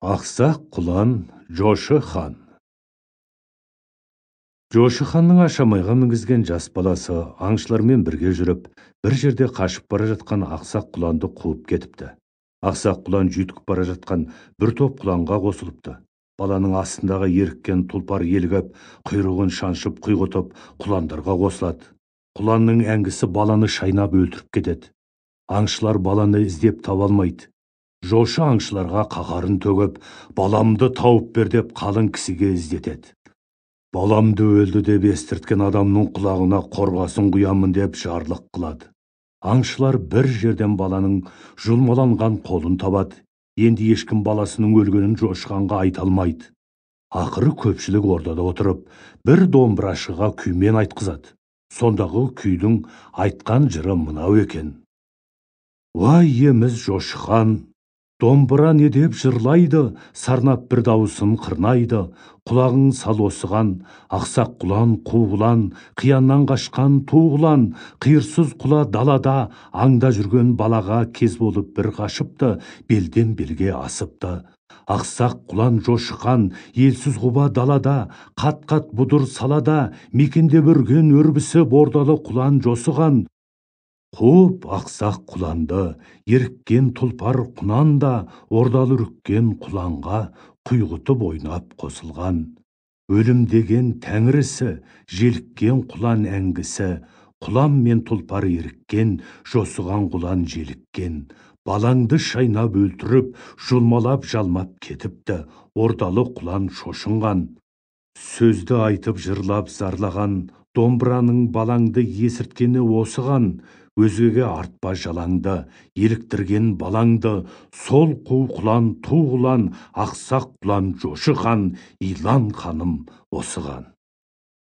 Ақсақ құлан Жошы хан. Жошы ханның Ашамайға мінгізген жас баласы аңшылармен бірге жүріп, бір жерде қашып бара жатқан ақсақ құланды қуып кетіпті. Ақсақ құлан жүйткіп бара жатқан бір топ құланға қосылыпты. Баланың астындағы еріккен тұлпар елігіп, құйрығын шаншып құйғытып, құландарға қосылады. Құланның әңгісі баланы шайнап өлтіріп кетеді. Аңшылар баланы іздеп таба алмайды. Жошы аңшыларға қаһарын төгіп, баламды тауып бер деп қалың кісіге іздетеді. Баламды өлді деп естірткен адамның құлағына қорғасын құямын деп жарлық қылады. Аңшылар бір жерден баланың жұлмаланған қолын табады. Енді ешкім баласының өлгенін Жошы ханға айта алмайды. Ақыры көпшілік ордада отырып, бір домбырашыға күймен айтқызады. Сондағы күйдің айтқан жыры мынау екен. Уай еміз Жошы хан, домбыра не деп жырлайды, сарнап бір дауысын қырнайды, құлағың сал осыған, ақсақ құлан, қу құлан, қияннан қашқан ту құлан, қиырсыз құла далада, аңда жүрген балаға кез болып бір қашыпты, белден белге асыпты. Ақсақ құлан Жошы хан, елсіз құба далада, қат-қат бұдыр салада, мекендеп үрген өрбісі бордалы құлан Жосыған. Қуып ақсақ құланды, еріккен тұлпар құнан да, ордалы үріккен құланға құйғытып ойнап қосылған. Өлім деген тәңірісі, желіккен құлан әңгісі, құлан мен тұлпар еріккен, жосыған құлан желіккен. Балаңды шайнап өлтіріп, жұлмалап жалмап кетіпті, ордалы құлан шошынған. Сөзді айтып жырлап зарлаған, домбыраның балаңды есірткені осыған, өзгеге артпа жалаңды, еліктірген балаңды, сол қу құлан, ту құлан, ақсақ құлан Жошы хан, илан ханым осыған.